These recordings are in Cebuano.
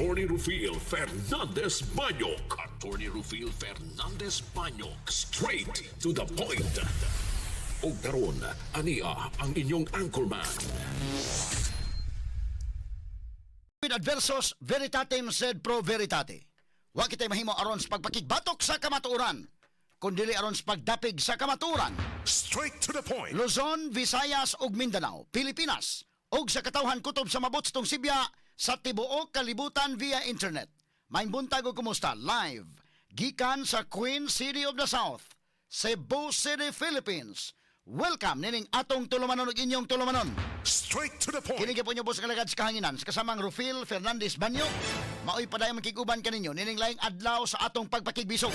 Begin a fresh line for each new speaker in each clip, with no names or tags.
Attorney Rufil Fernandez Banyok. Attorney Rufil Fernandez Banyok. Straight to the point. Ug karon, ania ang inyong anchorman.
With adversos veritatem sed pro veritate. Wa kitay mahimo aron sa pagpakigbatok sa kamatuoran, kundili aron sa pagdapig sa kamatuoran.
Straight to the point.
Luzon, Visayas ug Mindanao, Pilipinas ug sa katawhan kutob sa mabotstong Sibya sa tibuok kalibutan via internet. Maayong buntag ug kumusta live gikan sa Queen City of the South, Cebu City, Philippines. Welcome nining atong tulumanon ug inyong tulumanon.
Straight to the point.
Kini gyapon inyong boss kalagad sa kahanginan sa kasamang Rufil Fernandez Banyo. Maoy padayon makig-uban kaninyo nining laing adlaw sa atong pagpakigbisog.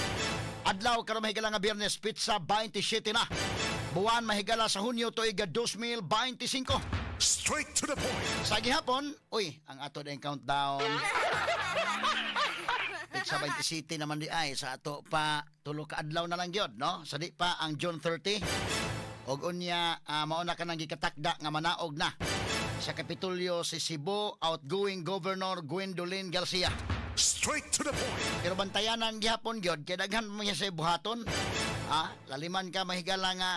Adlaw karon, mahigala nga Biyernes, petsa 27 na buwan, mahigala, sa Hunyo, tuig 2025.
Straight to the point.
Sa gihapon, uy, ang ato din countdown. Petsa 27 naman di ay sa ato pa 3 ka adlaw na lang gyud, no? Sa di pa ang June 30. Og unya mao na kanang gikatakda nga manaog na sa Kapitolyo si Cebu outgoing Governor Gwendolyn Garcia.
Straight to the point.
Pero bantayanan gihapon gyud kay daghan mo sa buhaton. Laliman ka, mahigala, nga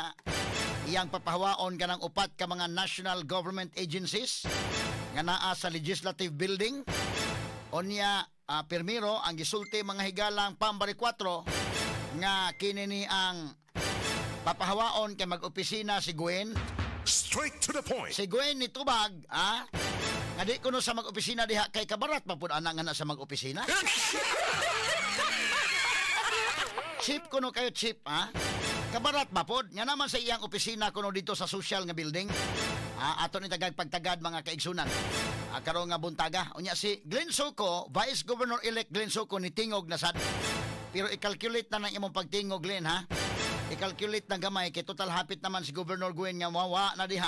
iyang papahawaon kanang upat ka mga national government agencies nga naa sa legislative building. Unya pirmiro ang gisulti, mga higalang Pam Baricuatro, nga kini ni ang papahawaon kay mag-opisina si Gwen.
Straight to the point.
Si Gwen nitubag, nga di kuno sa mag-opisina diha kay kabarat pa pud ana nga na sa mag-opisina. Cheap kuno kayo, cheap, ha? Kabarat ba pod? Nga naman sa iyang opisina kuno dito sa social nga building. Ato ni tagag pagtagad, mga kaigsunan. Karon nga buntaga. Unya si Glenn Soco, Vice Governor-elect Glenn Soco, ni tingog na sad. Pero i-calculate na ng imong pagtingog, Glenn, ha? I-calculate na gamay kay total hapit naman si Governor Gwen nga mawa na diha.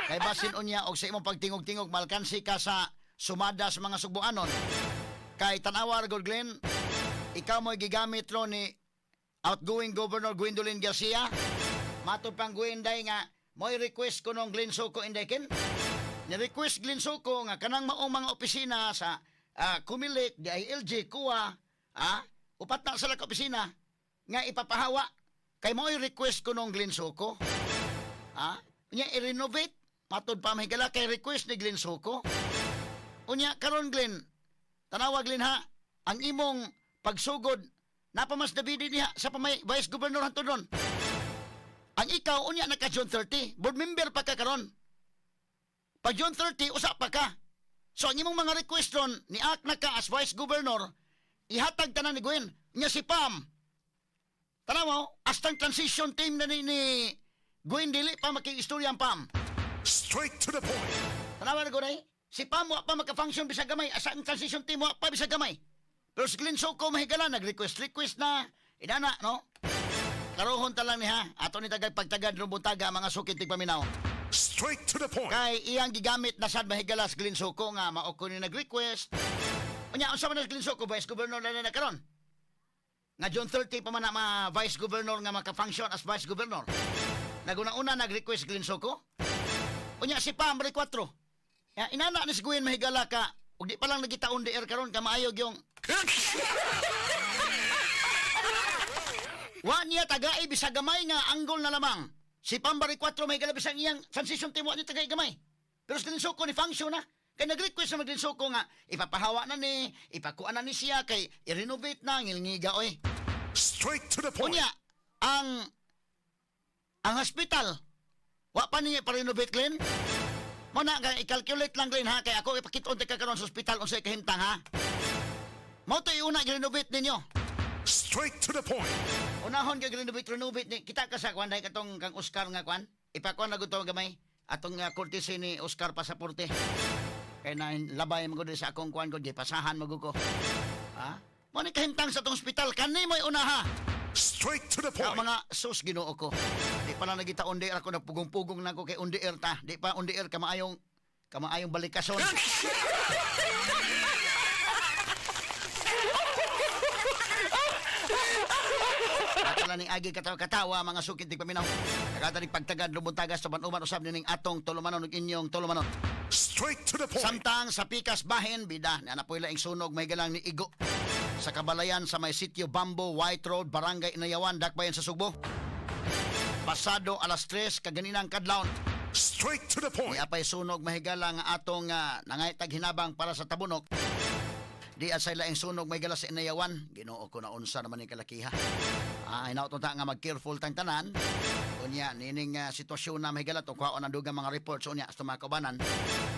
Kay basin unya og sa imong pagtingog-tingog malkansi ka sa sumada sa mga sugbuanon. Kay tanawa ra gud, Glenn, ikaw mo'y gigamit ro ni outgoing Governor Gwendolyn Garcia. Matod pang Gwen day nga mo'y request ko nung Glenn Soco inday ken. Ni-request Glenn Soco nga kanang maong mga opisina sa Comelec, DILG, COA, upat na sila ka opisina nga ipapahawa. Kay mo'y request ko nung Glenn Soco. Unya i-renovate matod pa, mahigala, kay request ni Glenn Soco. Unya karon, Glenn, tanawa, Glenn, ha, ang imong pagsugod napamas Davide diha sa pamay Vice Governor hantod ron. Ang ikaw unya naka June 30, board member pa ka karon. Pag June 30 usa pa ka. So ang imong mga request ron ni act na ka as Vice Governor, ihatag tanan ni Gwen. Nya si Pam. Tanawa, astang transition team na ni Gwen dili pa makiistorya ang Pam.
Straight to the point.
Tanawa na ko na. Si Pam wa pa maka-function bisag gamay. Asa ang transition team wa pa bisag gamay. Pero si Glenn Soco, mahigala, nag-request request na. Inana, no? Karohon ta lang ni ha. Ato ni tagag pagtagad rong buntaga, mga sukit tigpaminaw.
Straight to the point.
Kay iyang gigamit na sad, mahigala, si Glenn Soco nga mao ko ni nag-request. Unya unsa man na si Glenn Soco, Vice Governor na na karon. Nga June 30 pa man na ma Vice Governor nga maka-function as Vice Governor. Naguna-una nag-request Glenn Soco. Unya si Pam 4. Ya, inana ni si Gwen, mahigala ka. Ug di pa lang nagitaon di air karon ka maayog yung wa niya tagai bisag gamay nga anggol na lamang. Si Pambari 4, may bisang iyang transition team wa niya tagay gamay. Pero si Glenn Soco ni function na. Kay nag-request na mag Glenn Soco nga ipapahawa na ni, ipakuha na ni siya kay i-renovate na ngilngiga oy.
Straight to the point.
Unya ang hospital wa pa niya pa-renovate, Glenn. Mo na kay i-calculate lang, Glenn, ha, kay ako ipakit-on ka karon sa ospital unsay kahimtang, ha. Mao to iuna i-renovate ninyo.
Straight to the point.
Unahon kay renovate renovate ni kita ka sa kwan dahil katong kang Oscar nga kwan. Ipakuan na gud to gamay atong courtesy ni Oscar pasaporte. Kay na labay mo gud sa akong kwan gud gipasahan mo gud ko. Ha? Mo ni kahimtang sa atong ospital kani mo'y unaha.
Straight to the
Ka
point.
mga sus Ginoo ko. Di pa lang nagita on the air ako nagpugong-pugong na ko kay on the air ta. Di pa on the air kamaayong balikason. Ato lang ning agi katawa-katawa, mga sukit tigpaminaw. Nakatanig pagtagad lubuntagas sa uban usab nining atong tulumanon ug inyong tulumanon.
Straight to the point.
Samtang sa Pikas Bahin, bida, na napoy laing sunog may galang ni Igo. Sa Kabalayan sa may sitio Bambo, White Road, Barangay Inayawan, Dakbayan sa Sugbo. Pasado alas 3 kaganinang kadlawon.
Straight to the point.
Ni apay sunog mahigala nga atong nangaytag hinabang para sa Tabunok. Di asay laing sunog mahigala sa Inayawan. Ginoo ko na unsa naman ni kalakiha. Hinaot ta nga mag-careful tang tanan. Unya nining sitwasyon na mahigala to kuhaon ang dugang mga reports unya sa mga kaubanan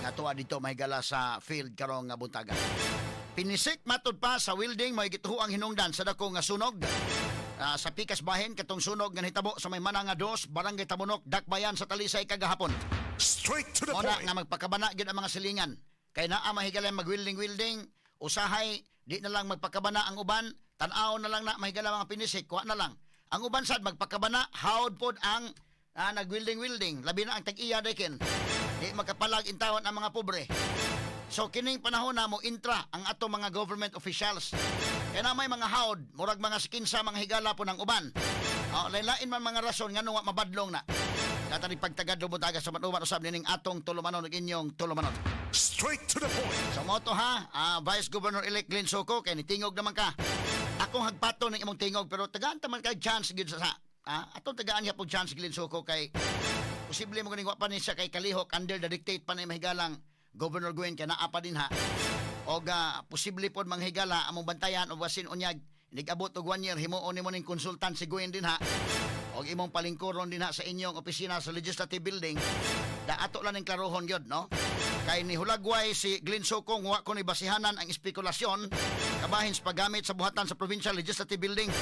nga tuwa dito mahigala sa field karong nga buntaga. Pinisik matud pa sa welding may gituho ang hinungdan sa dako nga sunog. Sa Pikas Bahin katong sunog nga nahitabo sa may Mananga 2, Barangay Tabunok, Dakbayan sa Talisay kagahapon.
Straight to the
Muna
point.
nga magpakabana gyud ang mga silingan. Kay naa mahigala mag-welding-welding, usahay di na lang magpakabana ang uban, tan-aw na lang na mahigala mga pinisik, kuha na lang. Ang uban sad magpakabana, hawd pod ang nag-welding-welding, labi na ang tag-iya dekin. Di makapalag intawon ang mga pobre. So kining panahon na mo intra ang ato mga government officials. Kaya na may mga hawd, murag mga skinsa mga higala po ng uban. Oh, lain-lain man mga rason ngano wa mabadlong na. Katani pagtagad lubot aga sa matuman usab nining atong tulumanon ug inyong tulumanon.
Straight to the point.
So moto ha, Vice Governor-elect Glenn Soco, kay nitingog naman ka. Akong hagpato ng imong tingog pero tagaan ta man kay chance gyud sa atong tagaan niya pog chance Glenn Soco kay posible mo ganing wa pa ni siya kay kalihok under the dictate pa ni mahigalang Governor Gwen kay naa pa din ha. Og posible pod manghigala among bantayan og basin unyag nigabot og 1 year himuon nimo ning consultant si Gwen din ha. Og imong palingkuron din ha sa inyong opisina sa Legislative Building. Da ato lang ning klarohon gyud no. Kay ni hulagway si Glenn Soco wa ko ni basihanan ang espekulasyon kabahin sa paggamit sa buhatan sa Provincial Legislative Building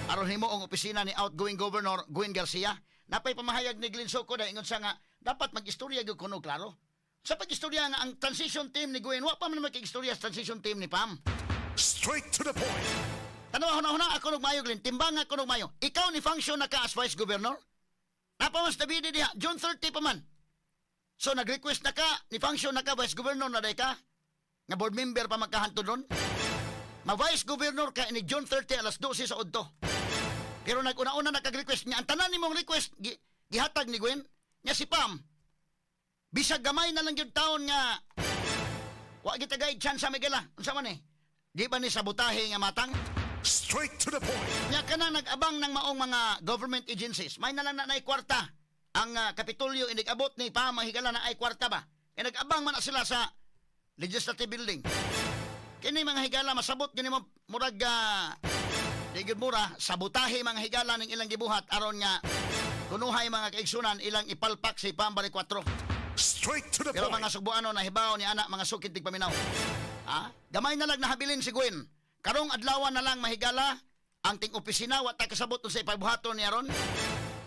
aron himo ang opisina ni outgoing Governor Gwen Garcia. Napay pamahayag ni Glenn Soco na ingon siya nga dapat mag-istorya gyud kuno klaro. Sa pag-istorya nga ang transition team ni Gwen wa pa man makig-istorya sa transition team ni Pam.
Straight to the point.
Tanawa huna-huna ako og mayo, Glenn, timbang ako og mayo. Ikaw ni function na ka as vice governor? Napa mas Davide diha, June 30 pa man. So nag-request na ka, ni function na ka vice governor na day ka? Nga board member pa magkahantod ron? Ma-vice governor ka ni June 30 alas 12 sa udto. Pero nag-una-una nakag-request niya. Ang tanan nimong request, gihatag ni Gwen, niya si Pam. Bisag gamay na lang yung taon nga wa kita gay chance sa Miguel. Unsa man eh? Di ba ni sabotahe nga matang?
Straight to the point.
Nya kanang nag-abang ng maong mga government agencies. May na lang na naay kwarta. Ang Kapitolyo inig-abot ni Pam ang higala na ay kwarta ba? Kaya nag-abang man na sila sa Legislative Building. Kini mga higala masabot gini mo murag di gyud mura sabotahe mga higala ning ilang gibuhat aron nga kunuhay mga kaigsunan ilang ipalpak si Pam Baricuatro.
Straight to the
Pero
point.
mga Sugbuano nahibaw ni anak mga sukit tigpaminaw. Ha? Gamay na lang nahabilin si Gwen. Karong adlaw na lang mahigala ang ting opisina wa ta kasabot unsa ipabuhaton ni aron.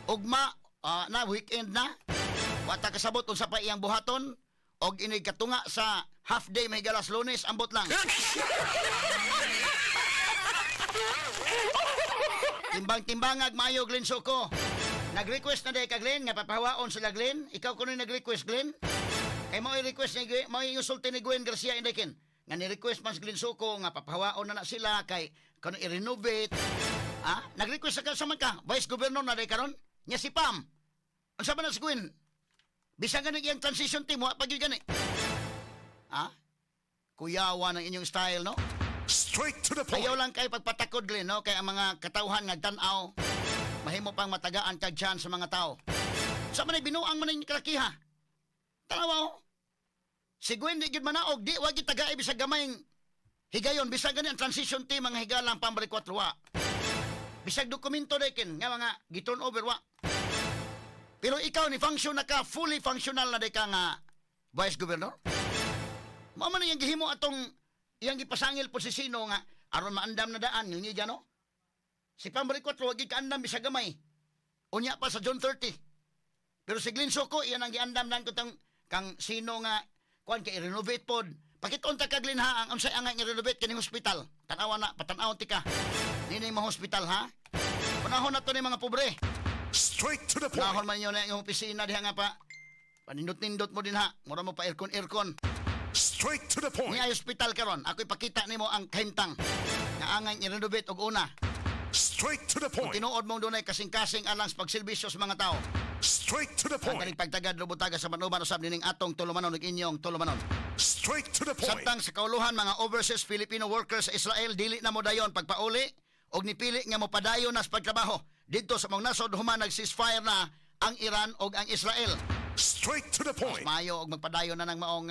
Ugma na weekend na. Wa ta kasabot unsa pa iyang buhaton og inig katunga sa half day mahigala sa Lunes, ambot lang. Timbang-timbangag maayo Glenn Soco. Nag-request na day ka Glenn nga papahawaon sila Glenn. Ikaw kuno nag-request, Glenn. Kay mao request ni Gwen, mao yung sulti ni Gwen Garcia Indekin. Nga ni-request man si Glenn Soco nga papahawaon na na sila kay kuno i-renovate. Ah, nag-request sa ka sa man ka, Vice Governor na day karon. Nya si Pam. Unsa man na si Gwen? Bisan gani iyang transition team wa pa gyud gani. Ah? Kuyawa ng inyong style, no?
Straight to the point.
Ayaw lang kay pagpatakod, Glenn, no? Kay ang mga katawhan nga tan-aw, mahimo pang matagaan kag chance sa mga tao. Sa man ay binuang man ang kalakiha. Tanawa oh. Si Gwen di gyud manaog, di wa gyud tagay bisag gamayng higayon bisag gani ang transition team ang higalang pambalik 4 wa. Bisag dokumento dekin nga mga gi-turn over wa. Pero ikaw ni function na ka, fully functional na day ka nga vice governor. Mao man iyang gihimo atong iyang gipasangil po si sino nga aron maandam na daan yung no? Si Pambalik 4 wag gyud kaandam bisag gamay. Unya pa sa June 30. Pero si Glenn Soco iyan ang giandam lang ko tang kang sino nga kuan kay i-renovate pod. Pakit-unta ka Glenn ha ang unsay angay i-renovate kining hospital. Tan-awa na, patan-awon ti ka. Nini mga hospital ha. Panahon na to ni mga pobre.
Straight to the point.
Panahon man yun na yung opisina diha nga pa. Panindot-nindot mo din ha. Mura mo pa aircon-aircon.
Straight to the point.
Ni ay hospital karon, ako ipakita nimo ang kahimtang nga angay i-renovate og una.
Straight to the
Kung
point.
tinuod mong dunay kasing-kasing alang sa pagserbisyo sa mga tao.
Straight to the
Ang
point.
kaning pagtagad rubutaga sa manuban usab nining atong tulumanon ug inyong tulumanon.
Straight to the point.
Samtang sa kauluhan, mga overseas Filipino workers sa Israel dili na modayon pagpauli og nipili nga mopadayon na sa pagtrabaho didto sa mga nasod human nag-ceasefire na ang Iran ug ang Israel.
Straight to the
Mas
point.
maayo og magpadayon na ng maong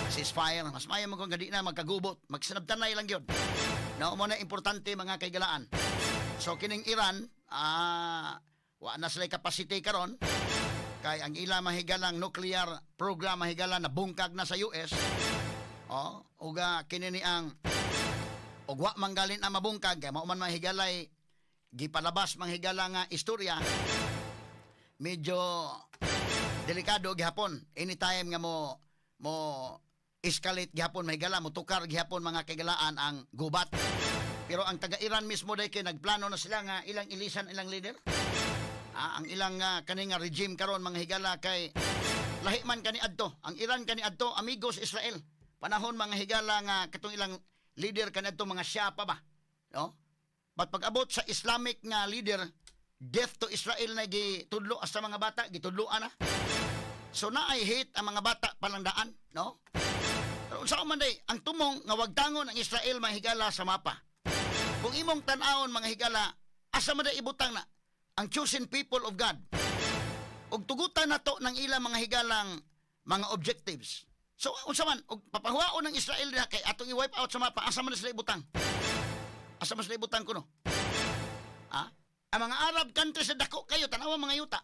ceasefire. Mas maayo man kung di na magkagubot, magsinabtanay lang gyud. No, mo na importante, mga kaigalaan. So kining Iran, wa na sila capacity karon kay ang ila mahigalang nuclear program, mahigala, na bungkag na sa US. Oh, uga kini ni ang ug wa manggalin ang mabungkag kay mao man mahigalay gipalabas manghigala nga istorya, medyo delikado gihapon anytime nga mo mo escalate gihapon, mahigala, mo tukar gihapon, mga kaigalaan, ang gubat. Pero ang taga Iran mismo day kay nagplano na sila nga ilang ilisan ilang leader. Ang ilang kani nga regime karon, mga higala, kay lahi man kani adto ang Iran. Kani adto amigos Israel panahon, mga higala, nga katong ilang leader kaniadto mga siya pa ba, no? But pag abot sa Islamic nga leader, death to Israel na gitudlo sa mga bata, gitudloan na. So naay hate ang mga bata palangdaan, no? Pero unsa man day ang tumong nga wagtangon ang Israel, mga higala, sa mapa? Kung imong tan-awon, mga higala, asa man day ibutang na ang chosen people of God? Ug tugutan nato ng ilang mga higalang mga objectives. So unsa man og papahuwaon ng Israel diha kay atong i-wipe out sa mapa, asa man na sila ibutang? Asa man sila ibutang kuno? Ha? Ang mga Arab countries na dako kayo, tanawa mga yuta.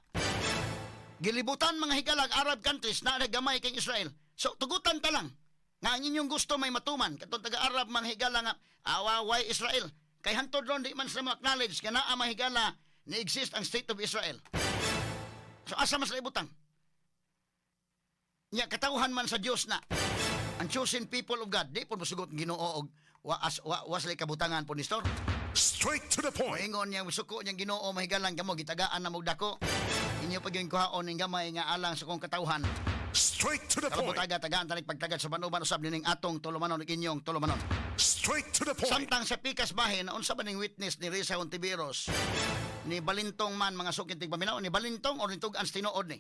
Gilibutan, mga higalag, Arab countries na gamay kay Israel. So tugutan ta lang nga ang inyong gusto may matuman. Katong taga-Arab, mga higala, nga awaway Israel. Kay hantod ron di man sila mo acknowledge nga naa, mga higala, ni exist ang state of Israel. So asa man sila ibutang? Nya katawhan man sa Dios na ang chosen people of God, di po mosugot Ginoo og wa, as, wa, wa sila kabutangan po ni Nestor.
Straight to the point.
Moingon niya, suko niyang Ginoo, mahigalang kamo gitagaan na dako. Inyo pag yung kuhaon ning gamay nga alang sa kong katawhan.
Straight to the point.
Kalabutaga tagaan tanig pagtagad sa banuban usab nining atong tulumanon ug inyong tulumanon.
Straight to the point.
Samtang sa pikas bahin, unsa ba ning witness ni Risa Hontiveros? Ni Balintong man, mga suking tigpaminaw, ni Balintong or ni tug-an sa tinuod ni?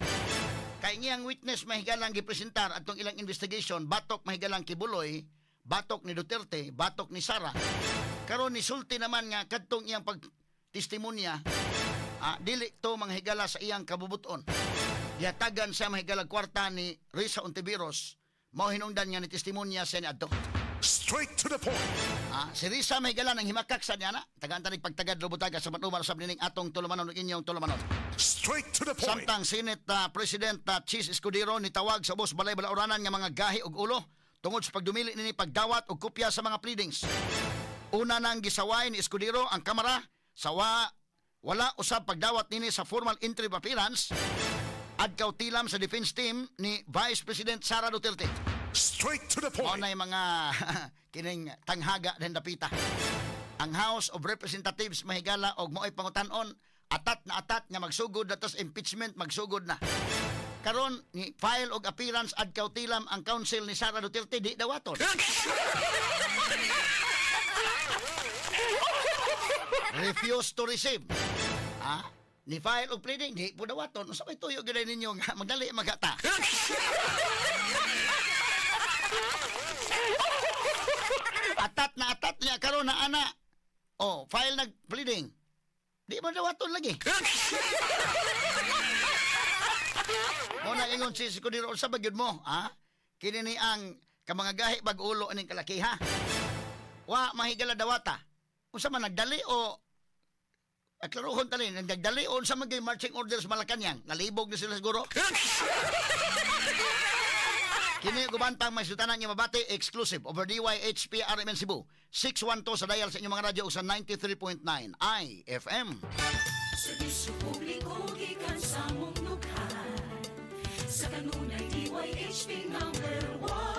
Kay ngiyang witness, mahigalang, gipresentar atong ilang investigation batok, mahigalang, Quiboloy, batok ni Duterte, batok ni Sara. Karon ni sulti naman nga kadtong iyang pag testimonya, dili to, mga higala, sa iyang kabubuton. Yatagan siya, mahigala, kwarta ni Risa Hontiveros, mao hinungdan nga ni testimonya siya ni adto.
Straight to the point.
Si Risa may gala ng himakak sa niya na. Tagaan tanig pagtagad rubutaga sa manuban sa nining atong tulumanon ug inyong tulumanon.
Straight to the point.
Samtang Senate President Chiz Escudero nitawag sa ubos balay balauranan nga mga gahi og ulo tungod sa pagdumili nini pagdawat og kopya sa mga pleadings. Una nang gisaway ni Escudero ang kamara sa wala usab pagdawat nini sa formal entry of appearance ad kautilam sa defense team ni Vice President Sara Duterte.
Straight to the
Mao
point.
na yung mga kining tanghaga din dapita. Ang House of Representatives, mahigala, og mao'y pangutan-on atat na atat nga magsugod na tas impeachment, magsugod na. Karon ni file og appearance ad kautilam ang counsel ni Sara Duterte, di dawaton. Refuse to receive. Ha? Ni file og pleading, di po dawaton. Unsa may tuyo gyud ninyo nga magdali magata? Atat na atat niya karon na ana. Oh, file nag pleading. Di mo dawaton lagi. Mo na ingon si Escudero, unsa ba gyud mo, ha? Kini ni ang kamangagahi bag ulo aning kalaki, ha? Wa mahigala dawata. Unsa man nagdali o Aklarohon tali, nagdali o unsa man gyud marching orders Malacanang? Nalibog na sila siguro. Kini guban pang may sutanan nga mabati exclusive over DYHP RMN Cebu. 612 sa dial sa inyong mga radyo ug sa 93.9 IFM.
Serbisyo publiko gikan sa mong dughan. Sa kanunay, DYHP number 1.